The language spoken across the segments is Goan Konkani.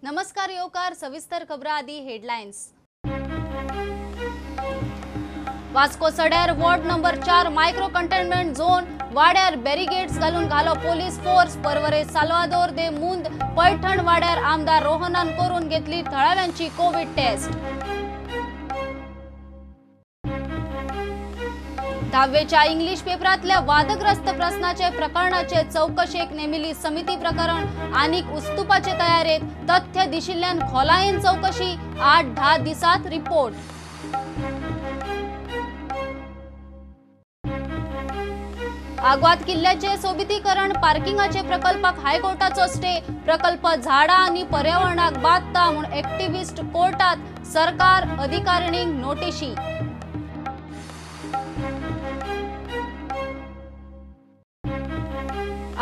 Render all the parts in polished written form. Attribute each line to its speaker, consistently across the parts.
Speaker 1: नमस्कार येवकार सविस्तर खबरां आदी हेडलायन्स। वास्को सड्यार ward number 4 micro containment zone वाड्यार बॅरिगेट्स घालून घालो पोलीस फोर्स। पर्वरे साल्वादोर दे मुंद पैठण वाड्यार आमदार रोहनान करून घेतली थळाव्यांची कोविड टेस्ट। दहावेच्या इंग्लिश पेपरातल्या वादग्रस्त प्रश्नाचे प्रकरणाचे चौकशेक नेमिली समिती प्रकरण आनीक उस्तुपाचे तयारेत तथ्य दिशिल्ल्यान खोलायेन चौकशी 8-10 दिसात रिपोर्ट। आग्वाद किल्ल्याचे सोबितीकरण पार्किंगाचे प्रकल्पाक हायकोर्टाचो स्टे। प्रकल्प झाडां आनी पर्यावरणाक बादता म्हूण एक्टिविस्ट कोर्टात सरकार अधिकारिणींक नोटिशी।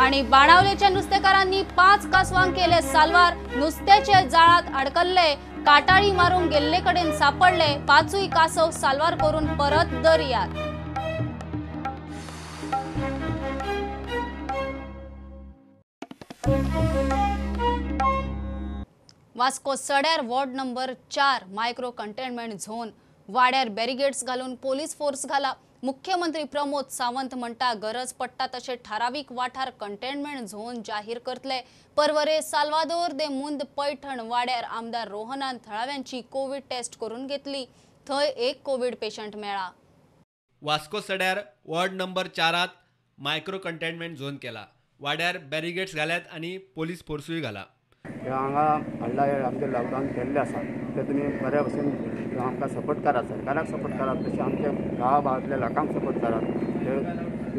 Speaker 1: आणि बाणावलेच्या नुस्तेकारांनी 5 कासवांक केले साल्वार। नुस्त्याचे जाळात अडकल्ले काटाळी मारून गेल्ले कडेन सापडले 5 कासव साल्वार करून परत दर्यात। वास्को सड्यार ward number 4 micro containment zone वाड्यार बॅरिगेट्स घालून पोलीस फोर्स घाला। मुख्यमंत्री प्रमोद सावंत म्हणटा गरज पडटा तशे ठराविक वाठार कंटेनमेंट झोन जाहीर करतले। पर्वरे साल्वादोर दे मुंद पैठण वाड्यार आमदार रोहनान थळाव्यांची कोविड टेस्ट करून घेतली। थंय एक कोविड पेशंट मेळा।
Speaker 2: वास्को सड्यार ward number 4 micro containment zone केला। वाड्यार बॅरिगेट्स घाल्यात आनी पोलीस फोर्सूय घाला।
Speaker 3: हांगा हाडला आमचें लॉकडावन केल्लें आसा तें तुमी बऱ्या भशेन आमकां सपोर्ट करात, सरकाराक सपोर्ट करात, तशें आमच्या गांवा भावांतल्या लोकांक सपोर्ट करात।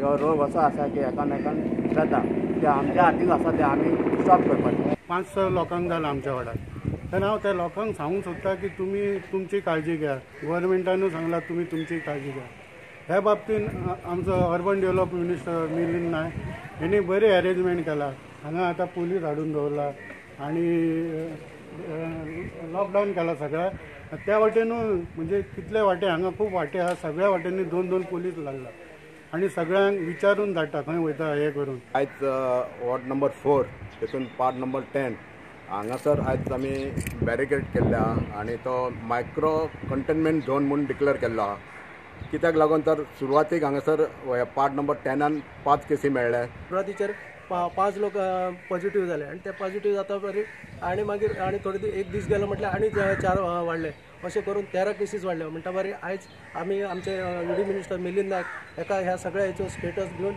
Speaker 3: हो रोग असो आसा की एकामेकांक जाता, ते आमच्या हातीन आसा ते आमी स्टॉप करपाचें।
Speaker 4: 5-6 लोकांक जाला आमच्या वाड्यार, तेन्ना हांव त्या लोकांक सांगूंक सोदता की तुमी तुमची काळजी घेयात। गव्हर्मेंटानूय सांगलां तुमी तुमची काळजी घेयात। ह्या बाबतीन आमचो urban development minister Milind Naik हेणी बरी अरेंजमेंट केला। हांगा आतां पुलीस हाडून दवरला आनी लॉकडावन केला सगळ्या त्या वाटेनूय, म्हणजे कितले वाटे हांगा खूब वाटे आहा, सगळ्या वाटेंनी 2-2 पुलीस लागला आनी सगळ्यांक विचारून धाडटा खंय वयता हें करून।
Speaker 3: आयज वॉर्ड नंबर 4 तेतून पार्ट नंबर 10 हांगासर आयज आमी बॅरिकेड केल्ले आहा आनी तो मायक्रो कंटेनमेंट झोन म्हूण डिक्लेअर केल्लो आहा। कित्याक लागून तर सुरवातीक हांगासर पार्ट नंबर 10 5 केसी मेळ्ळे।
Speaker 5: सुरवातीचेर 5 लोक पॉझिटिव्ह जाले आनी ते पॉझिटिव्ह जाता परी आनी मागीर आनी थोडे एक दीस गेलो म्हटल्यार आनी 4 वाडले, अशें करून 13 केसीस वाडले। म्हणटा बरें आयज आमी आमचे युडी मिनिस्टर मिलिंद नायक हेका ह्या सगळ्या हेचो स्टेटस घेवन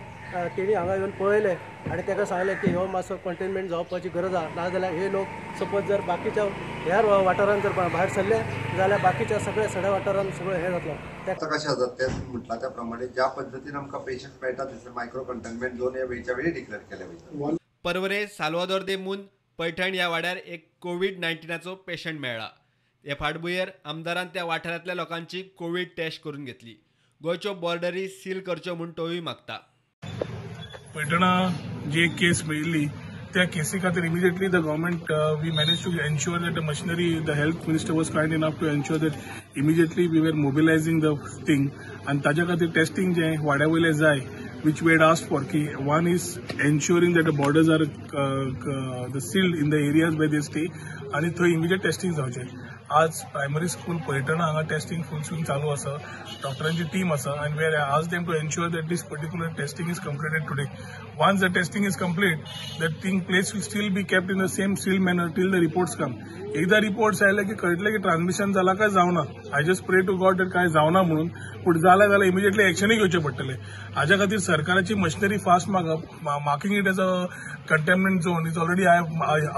Speaker 5: तेणी हांगा येवन पळयलें आनी ताका सांगलें की हो मातसो कंटेनमेंट जावपाची गरज आहा, नाजाल्यार हे लोक सपोज जर बाकीच्या ह्या वाठारान जर भायर सरले जाल्यार बाकीच्या सगळ्या सड्या वाठारान सगळें हें जातलें।
Speaker 6: आतां कशें आसा तें म्हटलां त्या प्रमाणे ज्या पद्दतीन आमकां पेशंट मेळटा थंयसर मायक्रो कंटेनमेंट झोन हे वेळच्या वेळी डिक्लेअर केले वयता।
Speaker 2: पर्वरे साल्वादोर दे मुंद पैठण ह्या वाड्यार एक कोविड-19चो पेशंट मेळ्ळा। हे फाटभुंयेर आमदारान त्या वाठारांतल्या लोकांची कोविड टेस्ट करून घेतली। गोंयच्यो बॉर्डरी सील करच्यो म्हूण तोवूय मागता।
Speaker 7: पैठणा जी एक केस मेळिल्ली त्या केसी खातीर immediately the government we manage to ensure that the machinery, the health minister was kind enough to ensure that immediately we were mobilising the thing आनी ताज्या खातीर टेस्टिंग जें वाड्या वयलें जाय which we had asked for, ki one is ensuring that the borders are the sealed in the areas where they stay आनी थंय इमिडिएट टेस्टिंग जावचें। आज प्रायमरी स्कूल पैठणा हांगा टेस्टिंग फूल स्विंग चालू आसा, डॉक्टरांची टीम आसा आनी we are asked them to ensure that this particular testing is completed today. Once the testing is complete, that thing place will still be kept in the same sealed manner till the reports come. एकदा रिपोर्ट्स आयले की कळटलें की ट्रान्समिशन जाला काय जावना। I just pray to God that काय जावना म्हणून, पूण जालें जाल्यार इमिडिएटली एक्शनूय घेवचें पडटलें। हाज्या खातीर सरकाराची मशिनरी फास्ट मागप, marking it as a containment zone is already I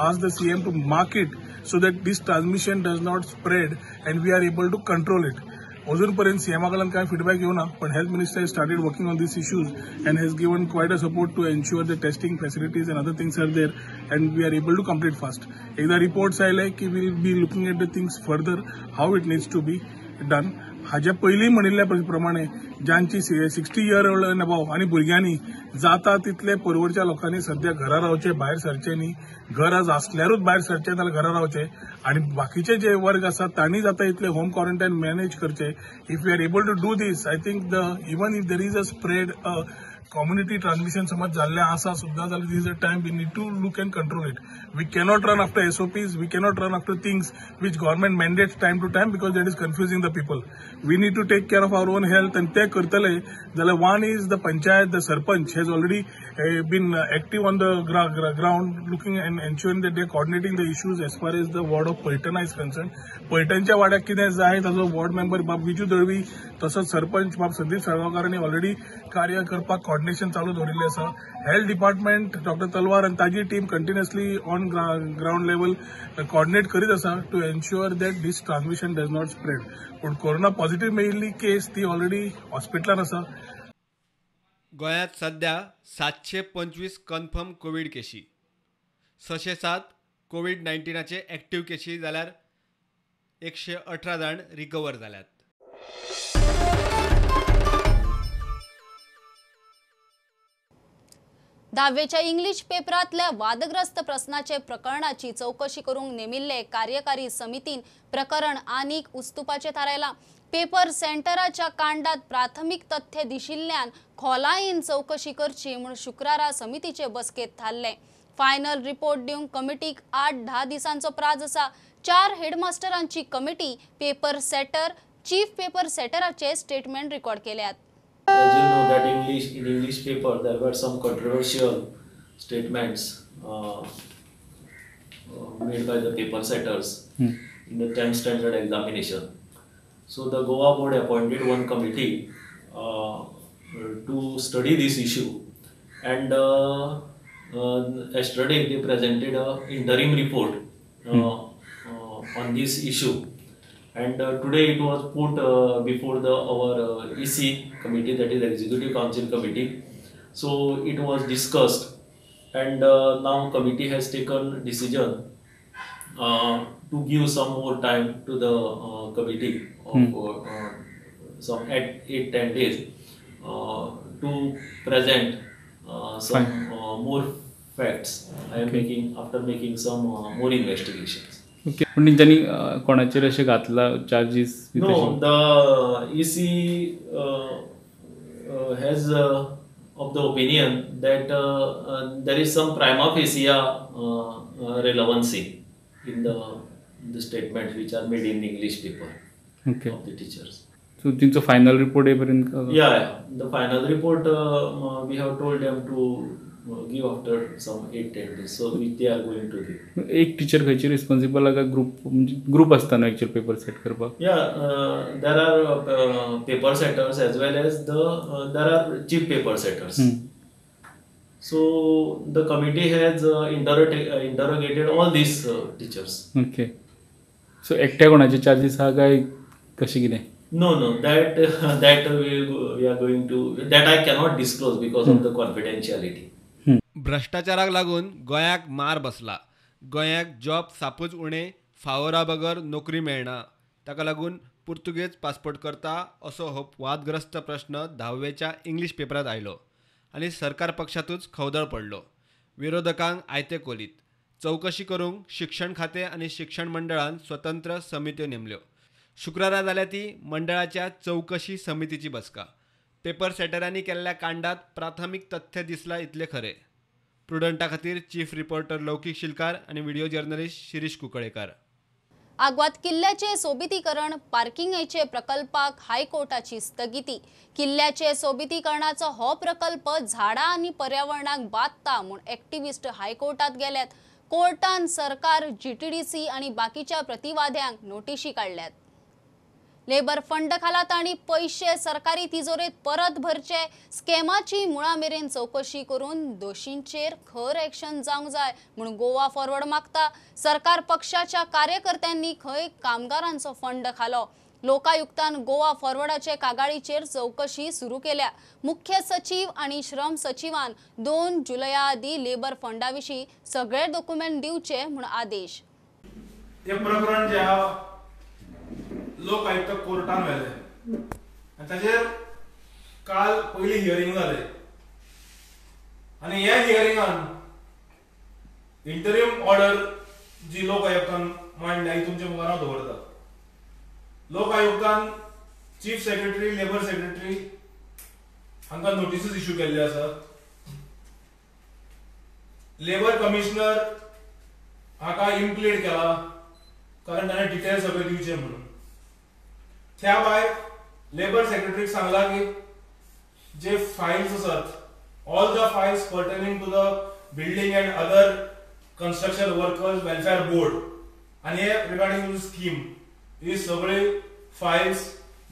Speaker 7: asked the CM to mark it so that this transmission does not spread and we are able to control it. अजून पर्यंत सीएमा कडल्यान कांय फिडबॅक येवना, पण health minister started working on these issues and has given quite a support to ensure the testing facilities and other things are there and we are able to complete fast. एकदा रिपोर्ट्स आयले की will be looking at the things further how it needs to be done. हाज्या पयलीं म्हणिल्ल्या प्रमाणे जांची 60 इयर ओल्ड एंड अबव आनी भुरग्यांनी जाता तितले परवडच्या लोकांनी सध्या घरा रावचे, भायर सरचे न्ही। गरज आसल्यारूच भायर सरचे, नाल्यार घरा रावचे आनी बाकीचे जे वर्ग आसात तांणी जाता इतले होम क्वॉरंटायन मॅनेज करचे। If we are able to do this, I think the even if there is a spread community transmission समज जाल्लें आसा सुद्दां जाल्यार this is a time we need to look and control it. We cannot run after SOPs, we cannot run after things which government mandates time to time because that is confusing the people. We need to take care of our own health and ते करतले जाल्यार one is the panchayat, the sarpanch has already been active on the ground looking and ensuring that they are coordinating the issues as far as the ward of Paithan is concerned. पैठणच्या वाड्याक कितें जाय ताजो वॉर्ड मेंबर बाब विजू दळवी तसोच सरपंच बाब संदीप साळगांवकारांनी ऑलरेडी कार्य करपाक कॉर्डिनेशन चालू दवरिल्लें आसा. हेल्थ डिपार्टमेंट डॉक्टर तलवार आनी ताजी team continuously on ground level coordinate करीत आसा to ensure that this transmission does not spread. पूण कोरोना पॉझिटिव्ह मेळिल्ली केस ती ऑलरेडी हॉस्पिटलान आसा.
Speaker 2: गोंयांत सध्या 725 कन्फर्म कोवीड केशी, 607 कोवीड 19चे एक्टिव्ह केशी जाल्यार 118 जाण रिकवर जाल्यात.
Speaker 1: धावेच्या इंग्लिश पेपरांतल्या वादग्रस्त प्रस्नाचे प्रकरणाची चौकशी करूंक नेमिल्ले कार्यकारी समितीन प्रकरण आनीक उस्तुपाचें थारायलां. पेपर सेंटराच्या कांडात प्राथमीक तथ्य दिशिल्ल्यान खोलायेन चौकशी करची म्हूण शुक्रारा समितीचे बसकेंत थारलें. फायनल रिपोर्ट दिवंक कमिटीक 8-10 दिसांचो प्राज आसा. 4 हेडमास्टरांची committee paper setter, chief paper सेटराचे statement record केल्यात.
Speaker 8: As you know that in English paper there were some controversial statements made by the paper setters in the 10th standard examination. So the Goa board appointed one committee to study this issue, and yesterday they presented an interim report on this issue. And today it was put before our EC committee, that is Executive Council Committee. So it was discussed, and now committee has taken decision to give some more time to the committee of some 8-10 days to present some more facts. I am making after making some more investigations.
Speaker 9: Okay, पण तेंच्यांनी कोणाचेर अशें घातला charges?
Speaker 8: No, the EC has of the opinion that there is some prima facie relevancy in the statements which are made in English paper.
Speaker 9: Okay.
Speaker 8: Of the teachers.
Speaker 9: So तेंचो फायनल रिपोर्ट येपर्यंत?
Speaker 8: Yeah, the final report we have told them to give after some 8-10 days, so which they are going to give.
Speaker 9: एक टीचर खंयची रिस्पॉन्सिबल आसा ग्रुप, ग्रुप आसता न्हू एक्चुअल पेपर सेट करपाक?
Speaker 8: Yeah, there are paper setters as well as there are chief paper setters. So the committee has interrogated all these teachers.
Speaker 9: Okay, so एकट्या कोणाचे चार्जीस आहा काय कशें कितें?
Speaker 8: No, that that we are going to, that I cannot disclose because of the confidentiality.
Speaker 2: भ्रष्टाचाराक लागून गोंयाक मार बसला. गोंयाक जॉब सापूच उणें, फावोरा बगर नोकरी मेळना, ताका लागून पुर्तुगेज पासपोर्ट करता असो हो वादग्रस्त प्रश्न धावेच्या इंग्लीश पेपरांत आयलो आनी सरकार पक्षांतूच खवदळ पडलो. विरोधकांक आयते कोलीत. चवकशी करूंक शिक्षण खातें आनी शिक्षण मंडळान स्वतंत्र समित्यो नेमल्यो. शुक्रारा जाल्या ती मंडळाच्या चवकशी समितीची बसका. पेपर सेटरांनी केल्ल्या कांडात प्राथमीक तथ्य दिसला इतलें खरें. प्रुडंटा खातीर चीफ रिपोर्टर लौकीक शिलकार आनी व्हिडिओ जर्नलिस्ट शिरीष कुंकळेकार.
Speaker 1: आग्वाद किल्ल्याचे सोबितीकरण पार्किंगेचे प्रकल्पाक हायकोर्टाची स्थगिती. किल्ल्याचे सोबितीकरणाचो हो प्रकल्प झाडां आनी पर्यावरणाक बादता म्हूण एक्टिविस्ट हायकोर्टात गेल्यात. कोर्टान सरकार, जीटीडीसी आनी बाकीच्या प्रतिवाद्यांक नोटिशी काडल्यात. लेबर फंड खाला तांणी पैशे सरकारी तिजोरेत परत भरचे, स्कॅमाची मुळा मेरेन चौकशी करून दोशींचेर खर एक्शन जावंक जाय म्हूण गोवा फॉरवर्ड मागता. सरकार पक्षाच्या कार्यकर्त्यांनी खंय कामगारांचो फंड खालो. लोकायुक्तान गोवा फॉरवर्डाचे कागाळीचेर चौकशी सुरू केल्या. मुख्य सचिव आनी श्रम सचिवान 2 जुलया आदीं लेबर फंडा विशीं सगळे डॉक्युमेंट दिवचे म्हूण आदेश.
Speaker 10: हे प्रकरण जे आहा लोक आयुक्त कोर्टान व्हेले आनी ताचेर काल पयली हियरींग जालें आनी ह्या हियरिंगान इंटरीम ऑर्डर जी लोक आयुक्तान मांडल्या ही तुमच्या मुखार हांव दवरता. लोक आयुक्तान चीफ सेक्रेटरी, लेबर सेक्रेटरी हांकां नोटिसीस इश्यू केल्ले आसात. लेबर कमिशनर हाका इम्प्लीड केला कारण ताणें डिटेल सगळे दिवचे म्हणून. त्या भायर लेबर सेक्रेटरीक सांगला की जे फायल्स आसात, all the files pertaining to the building and other construction workers welfare board आनी हे रिगार्डिंग स्कीम, ही सगळी फायल्स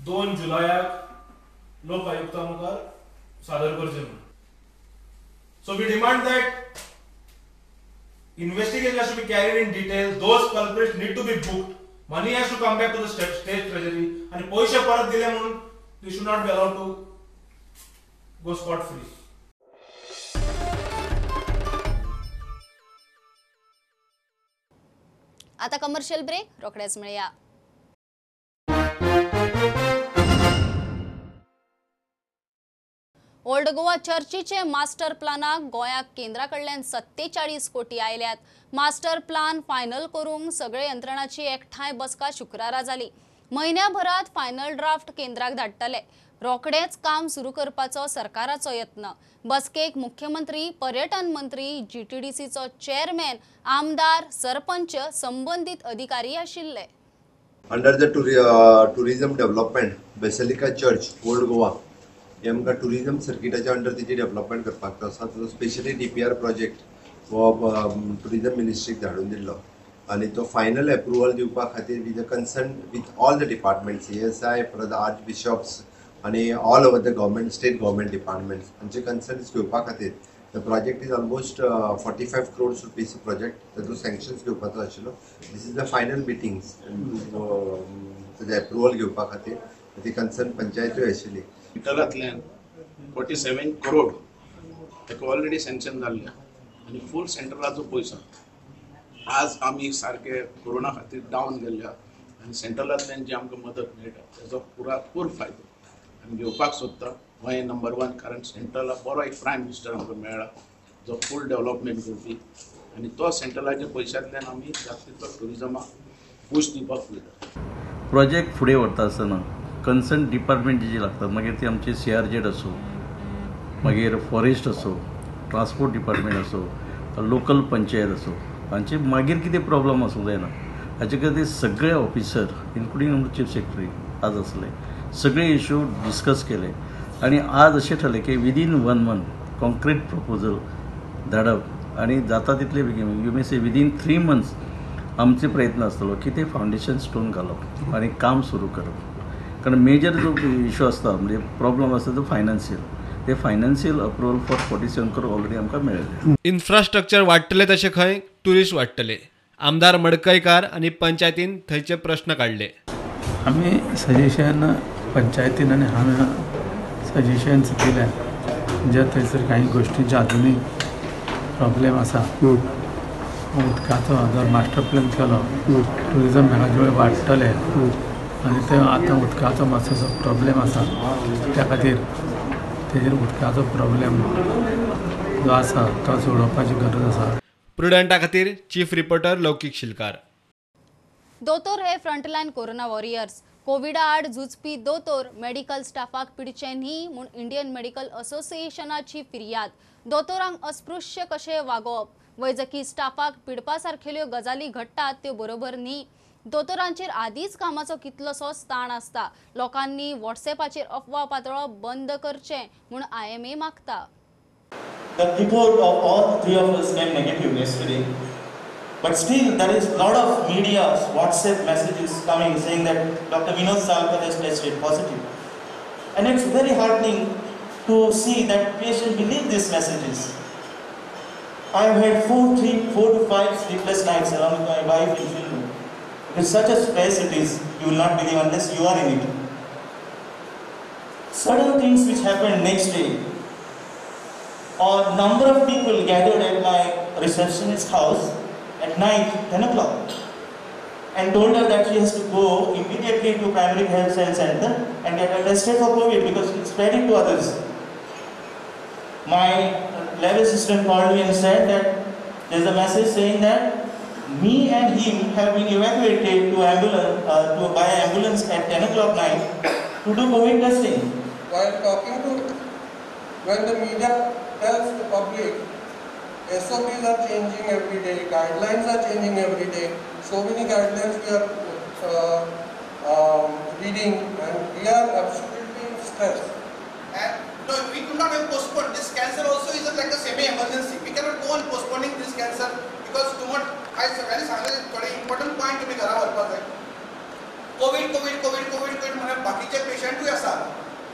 Speaker 10: 2 जुलयाक लोक आयुक्ता मुखार सादर करचे म्हणून. So we demand that investigation has to be carried in detail. Those culprits need to be booked. Money has to come back to the state treasury. आणि पैसे परत दिले म्हणून they should not be allowed to go scot free.
Speaker 1: आता कमर्शियल ब्रेक, रोखडेच मेळया. ओल्ड गोवा चर्चीचे मास्टर प्लानाक गोंयाक केंद्रा कडल्यान 47 कोटी आयल्यात. मास्टर प्लान फायनल करूंक सगळे यंत्रणाची एकठांय बसका शुक्रारा जाली. म्हयन्याभरात फायनल ड्राफ्ट केंद्राक धाडटले. रोखडेच काम सुरू करपाचो सरकाराचो यत्न. बसकेक मुख्यमंत्री, पर्यटन मंत्री, जीटीडीसीचो चेअरमॅन, आमदार, सरपंच, संबंदीत अधिकारी आशिल्ले.
Speaker 6: Under the tourism development basilica church old Goa हे आमकां टुरिजम सर्किटाच्या अंडर तेजी डेव्हलपमेंट करपाक आसा. तो स्पेशली DPR project हो टुरिजम मिनिस्ट्रीक धाडून दिल्लो आनी तो फायनल एप्रुवल दिवपा खातीर with the concern with all the departments, CSI, archbishops आनी all over the government, state government departments हांचे कन्सर्न्स घेवपा खातीर the project is almost 45 crores rupees project. ताजो सँक्शन्स घेवपाचो आशिल्लो. This is the final meetings ताजें एप्रुवल घेवपा खातीर ती कन्सर्न पंचायतूय आशिल्ली.
Speaker 11: सेंट्रलांतल्यान 47 करोड ताका ऑलरेडी सँक्शन जाल्ले आनी फूल सेंट्रलाचो पयसो. आज आमी सारके कोरोना खातीर डावन गेल्ले आनी सेंट्रलांतल्यान जी आमकां मदत मेळटा ताजो पुरापूर फायदो आमी घेवपाक सोदता. गोंय नंबर 1, कारण सेंट्रला बरो एक प्रायम मिनिस्टर आमकां मेळ्ळा जो फूल डेव्हलपमेंट करपी आनी तो सेंट्रलाच्या पयशांतल्यान आमी जाता तितलो टुरिजमाक बूस्ट दिवपाक पळयता.
Speaker 12: प्रोजेक्ट फुडें व्हरता आसतना कन्सर्न डिपार्टमेंट जी लागतात, मागीर ती आमची CRZ आसूं, मागीर फॉरेस्ट आसूं, ट्रान्सपोर्ट डिपार्टमेंट आसूं, लोकल पंचायत आसूं, हांचे मागीर कितें प्रॉब्लम आसूंक जायना हाचे खातीर सगळे ऑफिसर इन्क्लुडींग आमचे चीफ सेक्रेटरी आज आसले, सगळे इशू डिस्कस केले आनी आज अशें ठरलें की विदीन 1 मंथ कॉन्क्रीट प्रपोजल धाडप आनी जाता तितले बेगीन, you may say within 3 months आमचे प्रयत्न आसतलो की ते फावंडेशन स्टोन घालप आनी काम सुरू करप. कारण मेजर जो इशू आसता म्हणजे प्रॉब्लम आसता तो फायनान्शियल, ते financial approval for 47 crore already आमकां मेळ्ळें.
Speaker 2: इन्फ्रास्ट्रक्चर वाडटलें तशें खंय ट्युरिस्ट वाडटले. आमदार मडकयकार आनी पंचायतीन थंयचे प्रश्न काडले.
Speaker 13: आमी सजेशन पंचायतीन आनी हांवें सजेशन्स दिले जे थंयसर कांय गोश्टींचे आजुनूय प्रॉब्लेम आसा. उदकाचो जर मास्टर प्लॅन केलो टुरिजम हांगा वाडटलें आनी ते आतां उदकाचो मातसो प्रॉब्लेम आसा, त्या खातीर तेजेर उदकाचो प्रॉब्लेम जो आसा तो सोडोवपाची गरज आसा.
Speaker 2: प्रुडंटा खातीर चीफ रिपोर्टर लौकीक शिलकार.
Speaker 1: दोतोर हे फ्रंटलायन कोरोना वॉरियर्स. कोविडा आड झुजपी दोतोर मेडिकल स्टाफाक पिडचे न्ही म्हूण इंडियन मेडिकल असोसिएशनाची फिर्याद. दोतोरांक अस्पृश्य कशें वागोवप, वैजकी स्टाफाक पिडपा सारखेल्यो गजाली घडटात त्यो बरोबर न्ही. दोतोरांचेर आदींच कामाचो कितलोसोच ताण आसता. लोकांनी व्हॉट्सएपाचेर अफवा पातळप बंद करचें म्हूण IMA मागता.
Speaker 14: The report of all three of us came negative yesterday, but still there is lot of media WhatsApp messages coming saying that Dr. Vinod Salkar has tested positive, and it's very heartening to see that patients believe these messages. I have had 4 to 5 sleepless nights along with my wife and children. Because such a stress it is, you will not believe unless you are in it. Sudden things which happened next day, or number of people gathered at my receptionist's house at night, 10 o'clock, and told her that she has to go immediately to primary health center and get her tested for COVID because it's spreading to others. My lab assistant called me and said that there's a message saying that me and him have been evacuated to ambulance, by ambulance at 10 o'clock night to do COVID testing.
Speaker 15: While talking to When the media tells the public, SOPs are changing every day, guidelines are changing every day, so many guidelines we are reading, and we are absolutely in stress.
Speaker 16: And no, we could not have postponed. This cancer also is like a semi-emergency. We cannot go on postponing this cancer because too much. I सगळ्यांनी सांगले थोडे इम्पॉर्टंट पॉयंट तुमी घरा व्हरपाक जाय. Covid Covid Covid Covid Covid म्हणल्यार बाकीचे पेशंटूय आसा,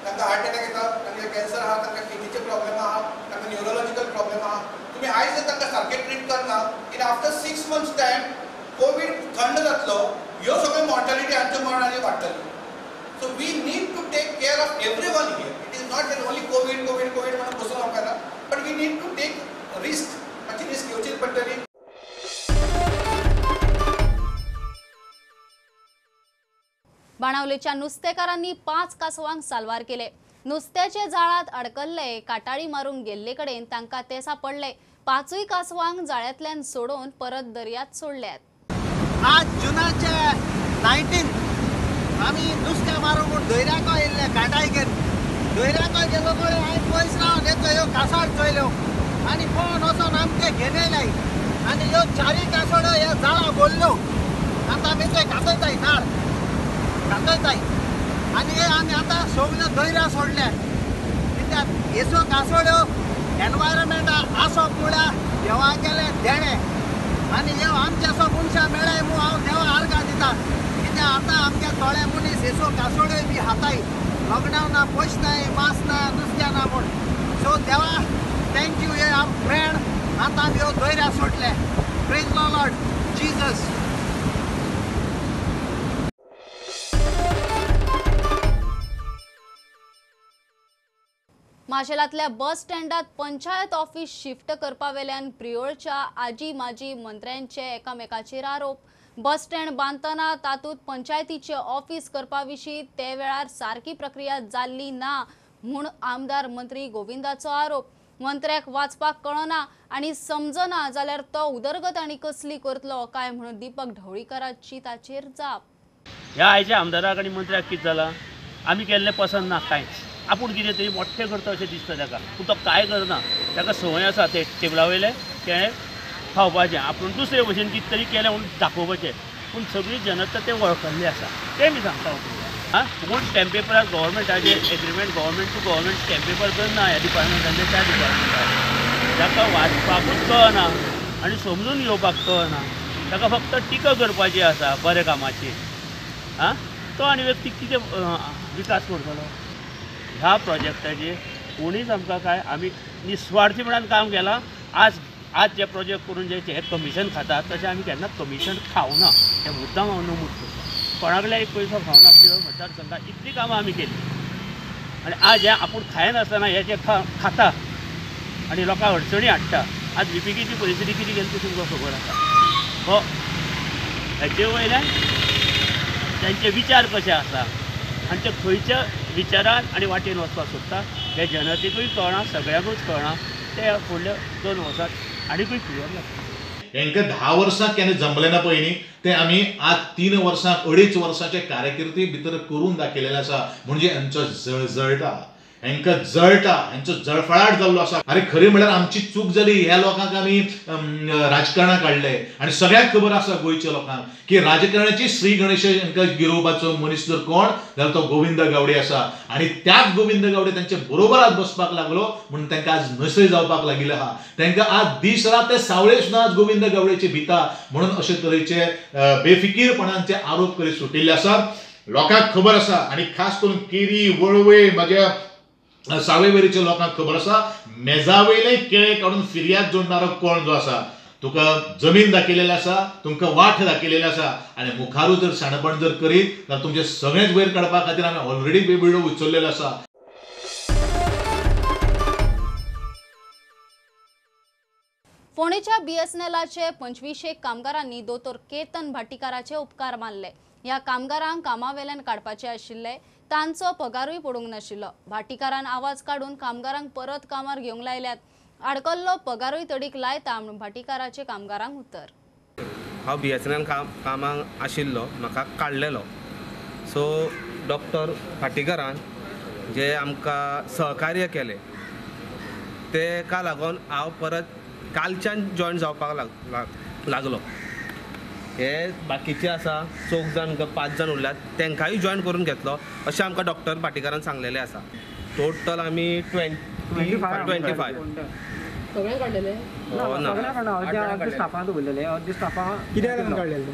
Speaker 16: तांकां हार्ट अटॅक येता, तांकां कॅन्सर आहा, तांकां किडनीचे प्रॉब्लेम आहा, तांकां न्युरोलॉजिकल प्रॉब्लेम आहा. तुमी आयज जर तांकां सारकें ट्रीट करना, in after 6 months time COVID थंड जातलो, ह्यो सगळ्यो मॉर्टेलिटी आमच्या मरण आनी वाडटली. So we need to take care of everyone here. It is not that only COVID COVID COVID म्हणून बसून रावपाक जायना, but we need to take risk. मातशी रिस्क घेवचीच पडटली.
Speaker 1: बाणावलेच्या नुस्तेकारांनी 5 कासवांक साल्वार केले. नुस्त्याचे जाळांत अडकल्ले काटाळी मारूंक गेल्ले कडेन तांकां ते सापडले. 5 कासवांक जाळ्यांतल्यान सोडोवन परत दर्यांत सोडल्यात.
Speaker 17: आज जुनाचे 19 आमी नुस्तें मारूंक म्हूण दर्याको येयल्ले काटाळी घेवन. दर्याको गेलो कडेन हांवें पयस रावन येतो ह्यो कासोड चोयल्यो आनी पळोवन वचोन आमचे घेवन येयल्याय आनी ह्यो 4 कासोड्यो ह्या जाळां भरल्यो. आतां आमी ते कातयताय, नाळ कातयताय आनी हे आमी आतां सगल्यो दर्या सोडल्या. कित्याक हेचो कासोड्यो एनवायरमेंट आसप म्हळ्यार देवा गेलें देणें आनी ह्यो आमचे असो मनशां मेळ्ळाय म्हूण हांव देवा आर्गां दिता. कित्याक आतां आमगे थोडे मनीस हेचो कासोड्यो बी हाताय, लॉकडावन ना, पयशे नाय, मास ना, नुस्त्या ना म्हूण. सो देवा thank you हे आम फ्रेंड आतां आमी ह्यो दर्या सोडले. Praise the Lord Jesus.
Speaker 1: माशेलांतल्या बस स्टँडात पंचायत ऑफिस शिफ्ट करपावेल्यान प्रियोळच्या आजी माजी मंत्र्यांचे एकामेकाचेर आरोप. बस स्टँड बांदतना तातूंत पंचायतीचे ऑफिस करपा विशीं ते वेळार सारकी प्रक्रिया जाल्ली ना म्हूण आमदार मंत्री गोविंदाचो आरोप. मंत्र्याक वाचपाक कळना आनी समजना जाल्यार तो उदरगत आनी कसली करतलो काय म्हणून दीपक ढवळीकराची ताचेर जाप.
Speaker 18: ह्या आयच्या आमदाराक आनी मंत्र्याक कितें जालां, आमी केल्लें पसंत ना कांयच. आपूण कितें तरी मोठें करता अशें दिसता ताका, पूण तो कांय करना. ताका संवय आसा ते टेबला वयलें तेणें खावपाचें, आपूण दुसरे भशेन कितें तरी केलें म्हणून दाखोवपाचें. पूण सगळी जनता तें वळखल्ली आसा, तें मी सांगता तुमकां. आं, कोण स्टॅम्प पेपरार गव्हर्मेंटाचे agreement, government to government stamp paper करना ह्या डिपार्टमेंटान त्या डिपार्टमेंटान. ताका वाचपाकूच कळना आनी समजून घेवपाक कळना, ताका फक्त टिका करपाची आसा बऱ्या कामाची. आं, तो आनी व्यक्ती कितें विकास करतलो ह्या प्रोजेक्टाचेर? कोणीच आमकां काय, आमी निस्वार्थीपणान काम केलां. आज आज जे प्रोजेक्ट करून जे हे कमिशन खातात तशें आमी केन्ना कमिशन खावना, हें मुद्दाम हांव नमूद करता. कोणा एक पयसो खावना प्रियोळ मतदारसंघात इतलीं कामां आमी केली आनी आज हें आपूण खायनासतना हें जें खाता आनी लोकांक अडचणी हाडटा. आज लिपिकेची परिस्थिती कितें गेली ती तुमकां खबर आसा. हो हेचे वयल्यान तांचे विचार कशे आसा आनी ते खंयच्या विचारान आनी वाटेन वचपाक सोदता हें जनतेकूय कळना, सगळ्यांकूच कळना. ते फुडल्या 2 वर्सांत आनीकूय क्लियर जाता.
Speaker 19: हेंकां 10 वर्सां केन्ना जमलें ना पयलीं, तें आमी आज 3 वर्सां 2.5 वर्सांचे कारकिर्दी भितर करून दाखयलेलें आसा. म्हणजे हेंचो जळजळटा, हेंकां जळटा, हेंचो जळफळाट जाल्लो आसा. आरे खरें म्हळ्यार आमची चूक जाली, ह्या लोकांक आमी राजकारणाक हाडले आनी सगळ्यांक खबर आसा गोंयच्या लोकांक की राजकारणाची श्री गणेश हेंकां गिरोवपाचो मनीस जर कोण जाल्यार तो गोविंद गावडे आसा. आनी त्याच गोविंद गावडे तांचे बरोबर आज बसपाक लागलो म्हणून तांकां आज नशे जावपाक लागिल्ले आहा. तांकां आज दीस रात ते सावळे सुद्दां आज गोविंद गावडेचे भिता म्हणून अशे तरेचे बेफिकीरपणांचे आरोप करीत सुटिल्ले आसात. लोकांक खबर आसा आनी खास करून केरी वळवय म्हज्या सावयवेरेच्या लोकांक खबर आसा, मेजावयले केळे काडून फिर्याद जोडणारो कोण जो आसा, तुका जमीन दाखयलेली आसा, तुमकां वाट दाखयलेली आसा आनी मुखारू जर शाणपण जर करीत जाल्यार तुमचें सगळेंच वयर काडपा खातीर आमी ऑलरेडी बेबिडो उचललेलो आसा.
Speaker 1: फोंडेच्या बीएसएनएलाचे 25 कामगारांनी दोतोर केतन भाटीकाराचे उपकार मानले. ह्या कामगारांक कामावेल्यान काडपाचे आशिल्ले, तांचो पगारूय पडूंक नाशिल्लो. भाटीकारान आवाज काडून कामगारांक परत कामार घेवंक लायल्यात. आडकल्लो पगारूय तडीक लायता म्हणून भाटीकाराचे कामगारांक उतर.
Speaker 20: हांव बीएसएनएल कामाक आशिल्लो, म्हाका काडलेलो. सो डॉक्टर भाटीकारान जे आमकां सहकार्य केलें तेका लागून हांव परत कालच्यान जॉयन जावपाक लागलो. हे बाकीचे आसा 4 जाण 5 जाण उरल्यात तेंकांय जॉयन करून घेतलो अशें आमकां डॉक्टर भाटीकारान सांगलेलें आसा. टोटल आमी 25
Speaker 21: सगळ्यांक काडलेले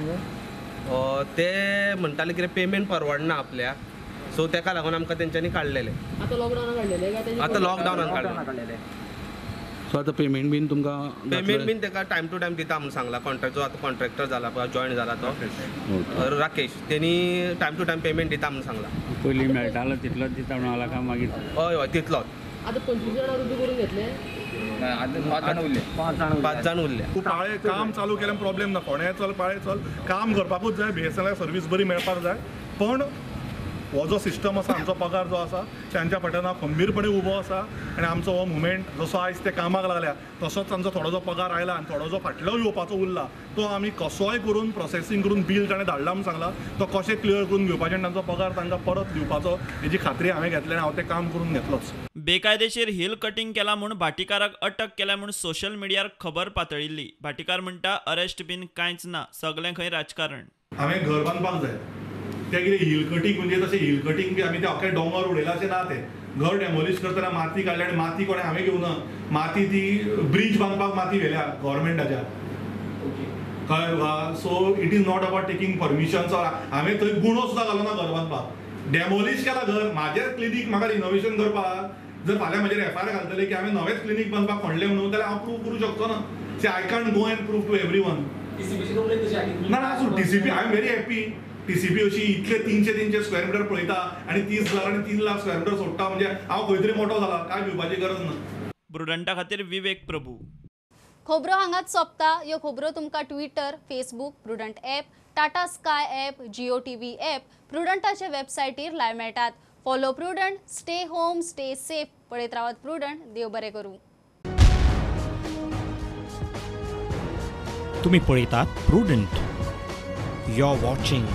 Speaker 20: ना. ते म्हणटाले कितें पेमेंट परवडना आपल्याक, सो तेका लागून आमकां तेंच्यांनी काडलेले.
Speaker 21: आतां लॉकडावनान काडलेले.
Speaker 20: आतां लॉकडावनान काडलेले.
Speaker 22: सो आतां पेमेंट बीन तुमकां?
Speaker 20: पेमेंट बीन तेका टायम टू टायम दिता म्हणून सांगला. कॉन्ट्रॅक्ट जो आतां कॉन्ट्रॅक्टर जाला पळय जॉयन जाला तो राकेश, तेणी टायम टू टायम पेमेंट दिता म्हणून सांगला.
Speaker 22: पयलीं मेळटालो तितलोच दिता म्हणून आला काय मागीर?
Speaker 20: हय हय तितलोच.
Speaker 21: आतां 25 जाणां रुजू करून घेतले.
Speaker 20: 5 जाण उरले.
Speaker 7: पाळे काम चालू केल्यार प्रॉब्लेम ना, कोणें चल पाळे चल काम करपाकूच जाय, BSNL service बरी मेळपाक जाय. पण हो जो सिस्टम आसा, आमचो पगार जो आसा तांच्या फाटल्यान हांव खंबीरपणे उबो आसा आनी आमचो हो मुवमेंट जसो आयज ते कामाक लागल्या तसोच आमचो थोडो जो पगार आयला आनी थोडो जो फाटलो येवपाचो उरला तो आमी कसोय करून प्रोसेसींग करून बील ताणें धाडला म्हूण सांगला, तो कशें क्लियर करून घेवपाचें आनी तांचो पगार तांकां परत दिवपाचो हेजी खात्री हांवें घेतली आनी हांव तें काम करून घेतलोच.
Speaker 23: बेकायदेशीर हिल कटिंग केला म्हूण भाटीकाराक अटक केल्या म्हूण सोशल मिडियार खबर पातळिल्ली. भाटीकार म्हणटा अरेस्ट बीन कांयच ना, सगळें खंय राजकारण.
Speaker 7: हांवें घर बांदपाक जाय, तें कितें हिल कटिंग म्हणजे तशें हिल कटिंग बी आमी तें अख्खें दोंगर उडयला अशें ना. तें घर डेमोलिश करतना माती काडल्या आनी माती कोणें हांवें घेवना, माती ती ब्रीज बांदपाक माती व्हेल्या गव्हर्मेंटाच्या, कळ्ळें तुका. So it is not about taking permissions. Or हांवें थंय गुणो सुद्दां घालो ना घर बांदपाक, डेमोलिश केला घर. म्हाजें क्लिनीक म्हाका रिनोवेशन करपाक जर फाल्यां म्हजेर FIR घालतले की हांवें नवेंच क्लिनीक बांदपाक खणलें म्हणून, जाल्यार हांव प्रूव करूं शकचो ना. See I can't go and prove to everyone. ना ना आसूं, TCP I am very happy. TCP अशी इतले 300-300 स्क्वेअर मिटर पळयता आनी 30 हजार आनी 3 लाख स्क्वेअर मिटर सोडटा, म्हणजे हांव खंय तरी मोटो जाला, काय भिवपाची गरज ना.
Speaker 23: प्रुडंटा खातीर विवेक प्रभू.
Speaker 1: खबरो हांगाच सोंपता. ह्यो खबरो तुमकां Twitter, Facebook, Prudent app, Tata Sky app, Jio TV app, प्रुडंटाचे वेबसायटीर live मेळटात. Follow Prudent, stay home, stay safe. पळयत रावात प्रुडंट. देव बरें करूं.
Speaker 24: तुमी पळयतात Prudent. You are watching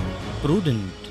Speaker 24: Prudent.